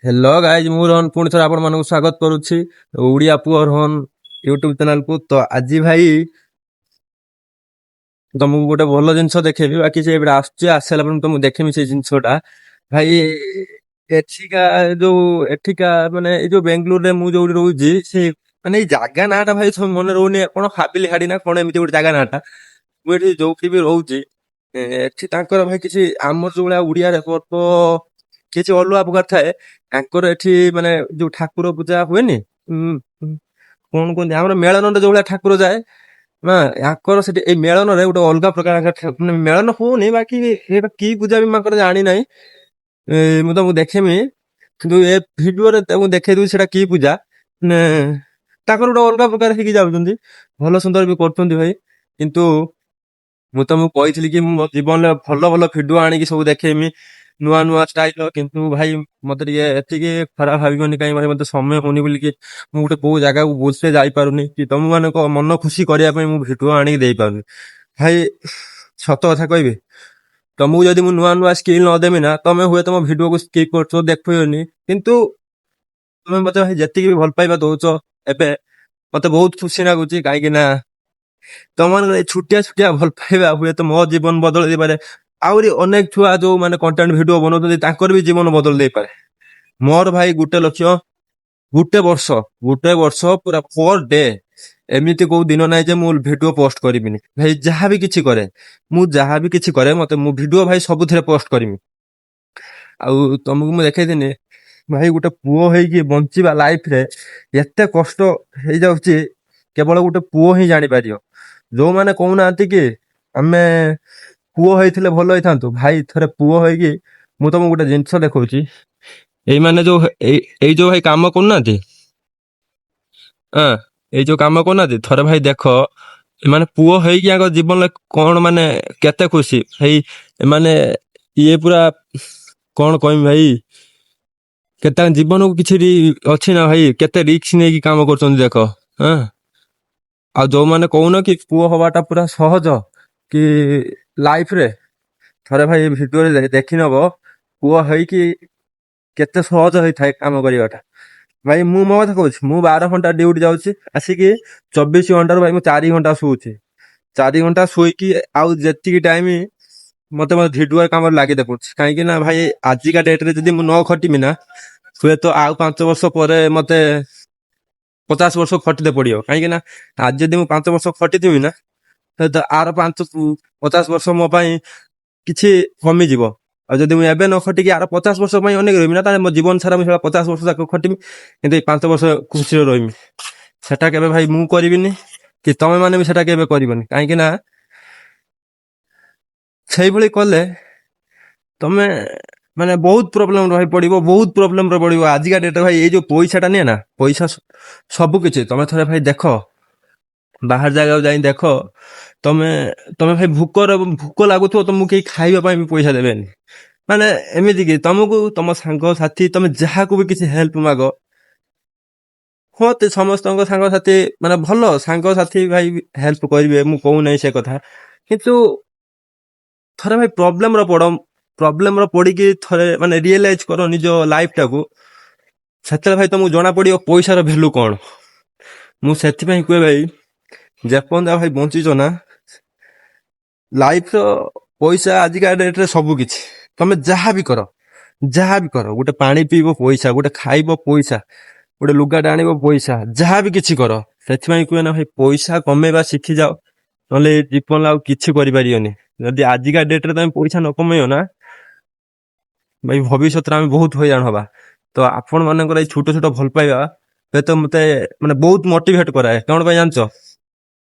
Hello guys, ମୁଁ ରୋହନ ପୁଣି ଥରେ ଆପଣମାନଙ୍କୁ ସ୍ୱାଗତ କରୁଛି ଓଡ଼ିଆ ପୁଅ ରୋହନ ୟୁଟ୍ୟୁବ ଚ୍ୟାନେଲକୁ। ତ ଆଜି ଭାଇ ତମକୁ ଗୋଟେ ଭଲ ଜିନିଷ ଦେଖେଇବି। ବାକି ସେ ଏବେ ଆସୁଛି, ଆସିଲା ପରେ ମୁଁ ତମକୁ ଦେଖେଇବି ସେଇ ଜିନିଷଟା। ଭାଇ, ଏଠିକା ଯୋଉ ଏଠିକା ମାନେ ଏଇ ଯୋଉ ବେଙ୍ଗଲୋରରେ ମୁଁ ଯୋଉଠି ରହୁଛି, ସେ ମାନେ ଏଇ ଜାଗା ନାଁଟା ଭାଇ ସବୁ ମନେ ରହୁନି। କଣ ହାବିଲି ହାଡି ନା କଣ ଏମିତି ଗୋଟେ ଜାଗା ନାଁଟା। ମୁଁ ଏଠି ଯୋଉଠି ବି ରହୁଛି, ଏଠି ତାଙ୍କର ଭାଇ କିଛି ଆମର ଯୋଉ ଭଳିଆ ଓଡିଆରେ ପର୍ବ କିଛି ଅଲଗା ପ୍ରକାର ଥାଏ। ତାଙ୍କର ଏଠି ମାନେ ଯୋଉ ଠାକୁର ପୂଜା ହୁଏନି, କଣ କୁହନ୍ତି, ଆମର ମେଳନରେ ଯୋଉ ଭଳିଆ ଠାକୁର ଯାଏ ନା, ୟାଙ୍କର ସେଠି ଏଇ ମେଳନରେ ଗୋଟେ ଅଲଗା ପ୍ରକାର ମାନେ ମେଳନ ହଉନି। ବାକି ଏଇଟା କି ପୂଜା ବି ମାଙ୍କର ଜାଣି ନାହିଁ। ମୁଁ ତମକୁ ଦେଖେଇମି, କିନ୍ତୁ ଏ ଭିଡିଓରେ ତମକୁ ଦେଖେଇ ଦଉଛି ସେଟା କି ପୂଜା। ମାନେ ତାଙ୍କର ଗୋଟେ ଅଲଗା ପ୍ରକାର ହେଇକି ଯାଉଛନ୍ତି, ଭଲ ସୁନ୍ଦର ବି କରୁଛନ୍ତି ଭାଇ। କିନ୍ତୁ ମୁଁ ତମକୁ କହିଥିଲି କି ମୁଁ ମୋ ଜୀବନରେ ଭଲ ଭଲ ଭିଡିଓ ଆଣିକି ସବୁ ଦେଖେଇମି, ନୂଆ ନୂଆ ଷ୍ଟାଇଲ। କିନ୍ତୁ ଭାଇ, ମତେ ଟିକେ ଏତିକି ଖରାପ ଭାବିବନି କାହିଁ ଭାଇ, ମତେ ସମୟ ହଉନି ବୋଲିକି ମୁଁ ଗୋଟେ କୋଉ ଜାଗାକୁ ବୁଝତେ ଯାଇପାରୁନି କି ତମ ମାନଙ୍କ ମନ ଖୁସି କରିବା ପାଇଁ ମୁଁ ଭିଡିଓ ଆଣିକି ଦେଇପାରୁନି। ଭାଇ, ସତ କଥା କହିବି ତମକୁ, ଯଦି ମୁଁ ନୂଆ ନୂଆ ସ୍କିଲ୍ ନ ଦେବି ନା, ତମେ ହୁଏତ ମୋ ଭିଡିଓକୁ ସ୍କିପ୍ କରୁଛ, ଦେଖୁବନି। କିନ୍ତୁ ତମେ ମତେ ଭାଇ ଯେତିକି ବି ଭଲ ପାଇବା ଦଉଛ ଏବେ, ମତେ ବହୁତ ଖୁସି ଲାଗୁଛି। କାହିଁକି ନା ତମମାନଙ୍କର ଏଇ ଛୋଟିଆ ଛୋଟିଆ ଭଲ ପାଇବା ହୁଏତ ମୋ ଜୀବନ ବଦଳି ଦେଇପାରେ, ଆହୁରି ଅନେକ ଛୁଆ ଯୋଉ ମାନେ କଣ୍ଟେଣ୍ଟ ଭିଡିଓ ବନଉଛନ୍ତି ତାଙ୍କର ବି ଜୀବନ ବଦଳି ଦେଇପାରେ। ମୋର ଭାଇ ଗୋଟେ ଲକ୍ଷ୍ୟ, ଗୋଟେ ବର୍ଷ, ଗୋଟେ ବର୍ଷ ପୁରା ପର ଡେ, ଏମିତି କୋଉ ଦିନ ନାହିଁ ଯେ ମୁଁ ଭିଡିଓ ପୋଷ୍ଟ କରିବିନି। ଭାଇ, ଯାହା ବି କିଛି କରେ ମୁଁ, ଯାହା ବି କିଛି କରେ ମତେ, ମୁଁ ଭିଡିଓ ଭାଇ ସବୁଥିରେ ପୋଷ୍ଟ କରିମି। ଆଉ ତମକୁ ମୁଁ ଦେଖେଇଥିନି ଭାଇ, ଗୋଟେ ପୁଅ ହେଇକି ବଞ୍ଚିବା ଲାଇଫରେ ଏତେ କଷ୍ଟ ହେଇଯାଉଛି, କେବଳ ଗୋଟେ ପୁଅ ହିଁ ଜାଣିପାରିବ। ଯୋଉମାନେ କହୁନାହାନ୍ତି କି ଆମେ ପୁଅ ହେଇଥିଲେ ଭଲ ହେଇଥାନ୍ତୁ, ଭାଇ ଥରେ ପୁଅ ହେଇକି ମୁଁ ତମକୁ ଗୋଟେ ଜିନିଷ ଦେଖଉଛି। ଏଇମାନେ ଯୋଉ ଏଇ ଯୋଉ ଭାଇ କାମ କରୁନାହାନ୍ତି, ହଁ, ଏଇ ଯୋଉ କାମ କରୁନାହାନ୍ତି, ଥରେ ଭାଇ ଦେଖ, ଏମାନେ ପୁଅ ହେଇକି ୟାଙ୍କ ଜୀବନରେ କଣ ମାନେ କେତେ ଖୁସି। ଭାଇ, ଏମାନେ ଇଏ ପୁରା କଣ କହିମି ଭାଇ, କେତେ ତାଙ୍କ ଜୀବନକୁ କିଛି ଅଛି ନା ଭାଇ, କେତେ ରିସ୍କ ନେଇକି କାମ କରୁଛନ୍ତି ଦେଖ। ହଁ, ଆଉ ଯୋଉମାନେ କହୁନ କି ପୁଅ ହବାଟା ପୁରା ସହଜ କି ଲାଇଫରେ, ଥରେ ଭାଇ ଭିଡିଓରେ ଦେଖିନବ ପୁଅ ହେଇକି କେତେ ସହଜ ହେଇଥାଏ କାମ କରିବାଟା। ଭାଇ, ମୁଁ ମୋ କଥା କହୁଛି, ମୁଁ 12 ଘଣ୍ଟା ଡ୍ୟୁଟି ଯାଉଛି, ଆସିକି 24 ଘଣ୍ଟାରୁ ଭାଇ ମୁଁ 4 ଘଣ୍ଟା ଶୋଉଛି। 4 ଘଣ୍ଟା ଶୋଇକି ଆଉ ଯେତିକି ଟାଇମ ମତେ ମତେ ଭିଡିଓ କାମରେ ଲାଗିତେ ପଡୁଛି। କାହିଁକି ନା ଭାଇ, ଆଜିକା ଡେଟରେ ଯଦି ମୁଁ ନ ଖଟିମି ନା, ହୁଏତ ଆଉ 5 ବର୍ଷ ପରେ ମତେ 50 ବର୍ଷ ଖଟିତେ ପଡିବ। କାହିଁକି ନା ଆଜି ଯଦି ମୁଁ 5 ବର୍ଷ ଖଟିଥିବି ନା, ହୁଏତ ଆର 50 ବର୍ଷ ମୋ ପାଇଁ କିଛି କମିଯିବ। ଆଉ ଯଦି ମୁଁ ଏବେ ନ ଖଟିକି ଆର 50 ବର୍ଷ ପାଇଁ ଅନେକ ରହିବି ନା, ତାହେଲେ ମୋ ଜୀବନ ସାରା ମୁଁ ସେଟା 50 ବର୍ଷ ଯାକ ଖଟିବି, କିନ୍ତୁ ଏଇ 5 ବର୍ଷ ଖୁସିରେ ରହିମି। ସେଟା କେବେ ଭାଇ ମୁଁ କରିବିନି କି ତମେ ମାନେ ବି ସେଟା କେବେ କରିବନି। କାହିଁକି ନା ସେଇଭଳି କଲେ ତମେ ମାନେ ବହୁତ ପ୍ରୋବ୍ଲେମ ରହି ପଡିବ, ବହୁତ ପ୍ରୋବ୍ଲେମରେ ପଡିବ। ଆଜିକା ଡେଟରେ ଭାଇ, ଏଇ ଯୋଉ ପଇସାଟା ନିଏ ନା, ପଇସା ସବୁ କିଛି। ତମେ ଥରେ ଭାଇ ଦେଖ, ବାହାର ଜାଗାକୁ ଯାଇ ଦେଖ, ତମେ ତମେ ଭାଇ ଭୋକ ଲାଗୁଥିବ, ତମକୁ କେହି ଖାଇବା ପାଇଁ ବି ପଇସା ଦେବେନି। ମାନେ ଏମିତି କି ତମକୁ ତମ ସାଙ୍ଗସାଥି, ତମେ ଯାହାକୁ ବି କିଛି ହେଲ୍ପ ମାଗ, ହଁ, ସମସ୍ତଙ୍କ ସାଙ୍ଗସାଥି ମାନେ ଭଲ ସାଙ୍ଗସାଥି ଭାଇ ହେଲ୍ପ କରିବେ, ମୁଁ କହୁନାହିଁ ସେ କଥା। କିନ୍ତୁ ଥରେ ଭାଇ ପ୍ରୋବ୍ଲେମର ପଡ, ପ୍ରୋବ୍ଲେମର ପଡିକି ଥରେ ମାନେ ରିଏଲାଇଜ କର ନିଜ ଲାଇଫଟାକୁ, ସେତେବେଳେ ଭାଇ ତମକୁ ଜଣା ପଡିବ ପଇସାର ଭ୍ୟାଲୁ କଣ। ମୁଁ ସେଥିପାଇଁ କୁହେ ଭାଇ, ଯେପର୍ଯ୍ୟନ୍ତ ଭାଇ ବଞ୍ଚିଛ ନା, ଲାଇଫର ପଇସା ଆଜିକା ଡେଟରେ ସବୁ କିଛି। ତମେ ଯାହା ବି କର, ଯାହା ବି କର, ଗୋଟେ ପାଣି ପିଇବ ପଇସା, ଗୋଟେ ଖାଇବ ପଇସା, ଗୋଟେ ଲୁଗାଟା ଆଣିବ ପଇସା, ଯାହା ବି କିଛି କର। ସେଥିପାଇଁ କୁହେ ନା ଭାଇ, ପଇସା କମେଇବା ଶିଖିଯାଅ, ନହେଲେ ଏ ଜୀବନରେ ଆଉ କିଛି କରିପାରିବନି। ଯଦି ଆଜିକା ଡେଟରେ ତମେ ପଇସା ନ କମେଇବ ନା ଭାଇ, ଭବିଷ୍ୟତରେ ଆମେ ବହୁତ ହଇରାଣ ହବା। ତ ଆପଣ ମାନଙ୍କର ଏଇ ଛୋଟ ଛୋଟ ଭଲ ପାଇବା ହୁଏତ ମତେ ମାନେ ବହୁତ ମୋଟିଭେଟ କରାଏ। କଣ ପାଇଁ ଜାଣିଛ?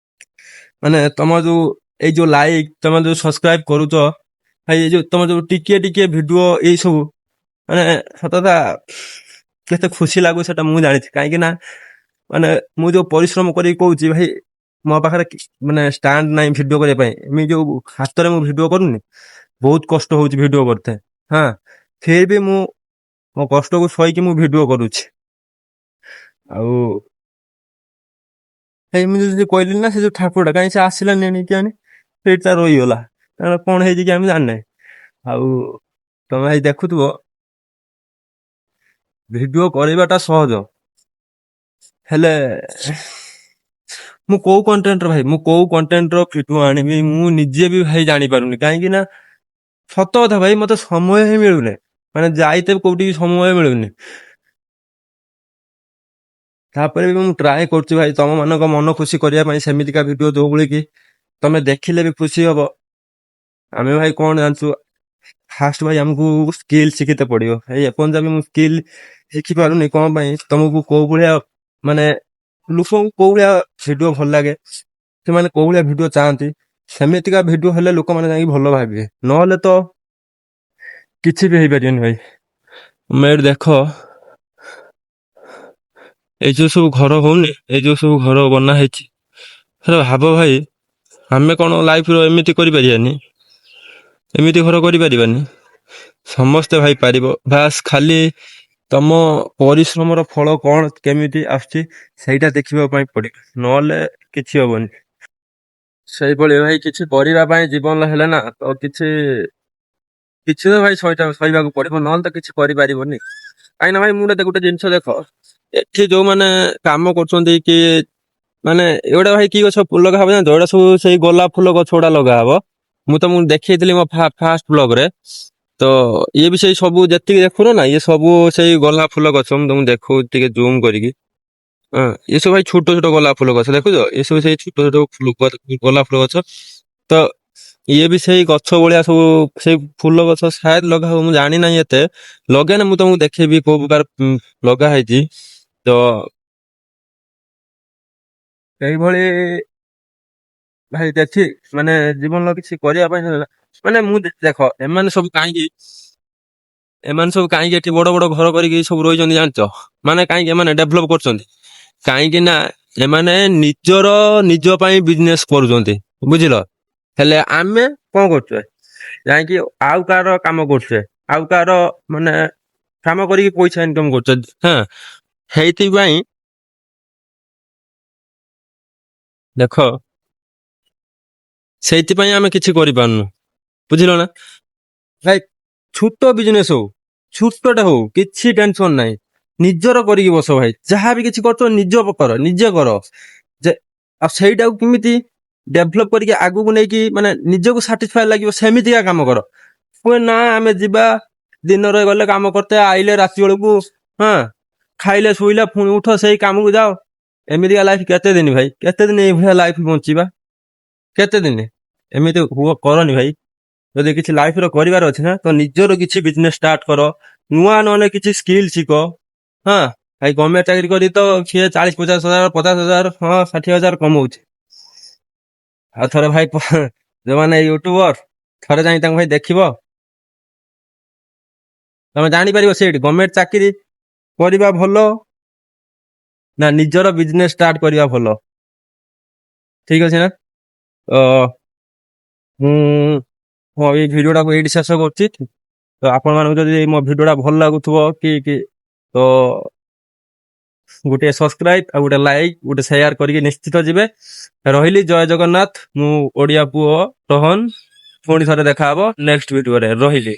ମାନେ ତମ ଯୋଉ ଏଇ ଯୋଉ ଲାଇକ୍, ତମେ ଯୋଉ ସବସ୍କ୍ରାଇବ କରୁଛ ଭାଇ, ଏଇ ଯୋଉ ତମ ଯୋଉ ଟିକିଏ ଟିକିଏ ଭିଡିଓ, ଏଇ ସବୁ ମାନେ ସତ କଥା କେତେ ଖୁସି ଲାଗୁଛି ସେଟା ମୁଁ ଜାଣିଛି। କାହିଁକି ନା ମାନେ ମୁଁ ଯୋଉ ପରିଶ୍ରମ କରିକି କହୁଛି ଭାଇ, ମୋ ପାଖରେ ମାନେ ଷ୍ଟାଣ୍ଡ ନାହିଁ ଭିଡିଓ କରିବା ପାଇଁ। ଏମିତି ଯୋଉ ହାତରେ ମୁଁ ଭିଡିଓ କରୁନି, ବହୁତ କଷ୍ଟ ହଉଛି ଭିଡିଓ କରିତେ। ହଁ, ଫିର ବି ମୁଁ ମୋ କଷ୍ଟକୁ ସହିକି ମୁଁ ଭିଡିଓ କରୁଛି। ଆଉ ହେଇ ମୁଁ ଯଦି କହିଲି ନା, ସେ ଯୋଉ ଠାକୁରଟା କାହିଁ ସେ ଆସିଲାନି କେଜାଣି, ସେଇଠି ତାର ରହିଗଲା। ତାର କଣ ହେଇଛି କି ଆମେ ଜାଣିନାହିଁ। ଆଉ ତମେ ଭାଇ ଦେଖୁଥିବ। ଭିଡିଓ କରିବାଟା ସହଜ, ହେଲେ ମୁଁ କୋଉ କଣ୍ଟେଣ୍ଟର ଭାଇ, ମୁଁ କୋଉ କଣ୍ଟେଣ୍ଟର ଭିଡିଓ ଆଣିବି, ମୁଁ ନିଜେ ବି ଭାଇ ଜାଣିପାରୁନି। କାହିଁକି ନା ସତ କଥା ଭାଇ, ମତେ ସମୟ ହିଁ ମିଳୁନି। ମାନେ ଯାଇତେ କୋଉଠି ବି ସମୟ ମିଳୁନି। ତାପରେ ବି ମୁଁ ଟ୍ରାଏ କରୁଛି ଭାଇ, ତମ ମାନଙ୍କ ମନ ଖୁସି କରିବା ପାଇଁ ସେମିତିକା ଭିଡିଓ, ଯୋଉଭଳି କି ତମେ ଦେଖିଲେ ବି ଖୁସି ହବ। ଆମେ ଭାଇ କଣ ଜାଣିଛୁ? ଫାଷ୍ଟ ଭାଇ ଆମକୁ ସ୍କିଲ୍ ଶିଖିତେ ପଡିବ ଭାଇ। ଏପର୍ଯ୍ୟନ୍ତ ବି ମୁଁ ସ୍କିଲ୍ ଶିଖିପାରୁନି। କଣ ପାଇଁ? ତମକୁ କୋଉ ଭଳିଆ, ମାନେ ଲୋକଙ୍କୁ କୋଉ ଭଳିଆ ଭିଡିଓ ଭଲ ଲାଗେ, ସେମାନେ କୋଉ ଭଳିଆ ଭିଡିଓ ଚାହାନ୍ତି, ସେମିତିକା ଭିଡିଓ ହେଲେ ଲୋକମାନେ ଯାଇକି ଭଲ ଭାବିବେ। ନହେଲେ ତ କିଛି ବି ହେଇପାରିବନି ଭାଇ। ତୁମେ ଏଇଠି ଦେଖ, ଏଇ ଯୋଉ ସବୁ ଘର ହଉନି, ଏଇ ଯୋଉ ସବୁ ଘର ବନା ହେଇଛି, ସେଟା ଭାବ ଭାଇ, ଆମେ କଣ ଲାଇଫର ଏମିତି କରିପାରିବାନି? ଏମିତି ଘର କରିପାରିବାନି? ସମସ୍ତେ ଭାଇ ପାରିବ। ବାସ୍ ଖାଲି ତମ ପରିଶ୍ରମର ଫଳ କଣ କେମିତି ଆସୁଛି, ସେଇଟା ଦେଖିବା ପାଇଁ ପଡିବ। ନହେଲେ କିଛି ହବନି। ସେଇଭଳି ଭାଇ କିଛି କରିବା ପାଇଁ ଜୀବନ ହେଲେ ନା ତ କିଛି କିଛି ତ ଭାଇ ସହିବାକୁ ପଡିବ, ନହେଲେ ତ କିଛି କରିପାରିବନି। କାହିଁକି ନା ଭାଇ, ମୁଁ ଗୋଟେ ଜିନିଷ ଦେଖ, ଏଠି ଯୋଉମାନେ କାମ କରୁଛନ୍ତି କି, ମାନେ ଏଗୁଡା ଭାଇ କି ଗଛ ଲଗା ହବ ଜାଣିଛ? ଏଗୁଡା ସବୁ ସେଇ ଗୋଲାପ ଫୁଲ ଗଛ ଗୁଡା ଲଗା ହବ। ମୁଁ ତମକୁ ଦେଖେଇଥିଲି ମୋ ଫାଷ୍ଟ ବ୍ଲଗ ରେ। ତ ଇଏ ବି ସେଇ ସବୁ ଯେତିକି ଦେଖୁନ ନା, ଇଏ ସବୁ ସେଇ ଗୋଲାପ ଫୁଲ ଗଛ। ମୁଁ ତମକୁ ଦେଖଉଛି ଟିକେ ଜୁମ୍ କରିକି। ହଁ, ଏ ସବୁ ଭାଇ ଛୋଟ ଛୋଟ ଗୋଲାପ ଫୁଲ ଗଛ ଦେଖୁଛ? ଏ ସବୁ ସେଇ ଛୋଟ ଛୋଟ ଫୁଲ, ଗୋଲାପ ଫୁଲ ଗଛ। ତ ଇଏ ବି ସେଇ ଗଛ ଭଳିଆ ସବୁ ସେଇ ଫୁଲ ଗଛ ସାୟଦ ଲଗା ହବ, ମୁଁ ଜାଣିନାହିଁ ଏତେ। ଲଗେଇଲେ ମୁଁ ତମକୁ ଦେଖେଇବି କୋଉ ପ୍ରକାର ଲଗା ହେଇଛି। ତ ଏଇଭଳି ଭାଇ ଦେଖି ମାନେ ଜୀବନର କିଛି କରିବା ପାଇଁ ହେଲା, ମାନେ ମୁଁ ଦେଖ, ଏମାନେ ସବୁ କାହିଁକି ଏଠି ବଡ ବଡ ଘର କରିକି ସବୁ ରହିଛନ୍ତି ଜାଣିଛ? ମାନେ କାହିଁକି ଏମାନେ ଡେଭଲପ କରୁଛନ୍ତି? କାହିଁକି ନା ଏମାନେ ନିଜର ନିଜ ପାଇଁ ବିଜନେସ କରୁଛନ୍ତି, ବୁଝିଲ? ହେଲେ ଆମେ କଣ କରୁଛେ? ଯାଇକି ଆଉ କାହାର କାମ କରୁଛେ, ଆଉ କାହାର ମାନେ କାମ କରିକି ପଇସା ଇନକମ କରୁଛେ। ହଁ, ସେଇଥିପାଇଁ ଦେଖ, ସେଇଥିପାଇଁ ଆମେ କିଛି କରିପାରୁନୁ, ବୁଝିଲ ନା ଭାଇ? ଛୋଟ ବିଜନେସ ହଉ, ଛୋଟଟେ ହଉ, କିଛି ଟେନସନ ନାହିଁ। ନିଜର କରିକି ବସ ଭାଇ। ଯାହା ବି କିଛି କରୁଛ, ନିଜ କର, ନିଜେ କର ଯେ। ଆଉ ସେଇଟାକୁ କେମିତି ଡେଭଲପ କରିକି ଆଗକୁ ନେଇକି, ମାନେ ନିଜକୁ ସାଟିସ୍ଫାଏ ଲାଗିବ, ସେମିତିକା କାମ କର। ପୁଣି ନା ଆମେ ଯିବା, ଦିନରେ ଗଲେ କାମ କରତେ, ଆଇଲେ ରାତି ବେଳକୁ, ହଁ, ଖାଇଲେ, ଶୋଇଲେ, ପୁଣି ଉଠ, ସେଇ କାମକୁ ଯାଅ। ଏମିତିକା ଲାଇଫ କେତେ ଦିନ ଭାଇ? କେତେ ଦିନ ଏଇଭଳିଆ ଲାଇଫ ବଞ୍ଚିବା? କେତେ ଦିନ ଏମିତି ହୁଅ? କରନି ଭାଇ। ଯଦି କିଛି ଲାଇଫର କରିବାର ଅଛି ନା, ତ ନିଜର କିଛି ବିଜନେସ ଷ୍ଟାର୍ଟ କର, ନୂଆ ନହେଲେ କିଛି ସ୍କିଲ୍ ଶିଖ। ହଁ ଭାଇ, ଗଭର୍ଣ୍ଣମେଣ୍ଟ ଚାକିରି କରି ତ ସିଏ 40-50 ହଜାର, 50 ହଜାର, ହଁ, 60 ହଜାର କମଉଛି। ଆଉ ଥରେ ଭାଇ, ଯୋଉମାନେ ୟୁଟ୍ୟୁବର, ଥରେ ଯାଇ ତାଙ୍କୁ ଭାଇ ଦେଖିବ, ତମେ ଜାଣିପାରିବ ସେଇଠି ଗଭର୍ଣ୍ଣମେଣ୍ଟ ଚାକିରି କରିବା ଭଲ ନା ନିଜର ବିଜନେସ ଷ୍ଟାର୍ଟ କରିବା ଭଲ। ଠିକ ଅଛି ନା? ତ ମୁଁ ମୁଁ ଏଇ ଭିଡିଓଟାକୁ ଏଇଠି ଶେଷ କରୁଛି। ତ ଆପଣମାନଙ୍କୁ ଯଦି ମୋ ଭିଡିଓଟା ଭଲ ଲାଗୁଥିବ କି, ତ ଗୋଟେ ସବସ୍କ୍ରାଇବ ଆଉ ଗୋଟେ ଲାଇକ୍, ଗୋଟେ ସେୟାର କରିକି ନିଶ୍ଚିତ ଯିବେ। ରହିଲି, ଜୟ ଜଗନ୍ନାଥ। ମୁଁ ଓଡିଆ ପୁଅ ରୋହନ। ପୁଣି ଥରେ ଦେଖାହବ ନେକ୍ସଟ ଭିଡିଓରେ। ରହିଲି।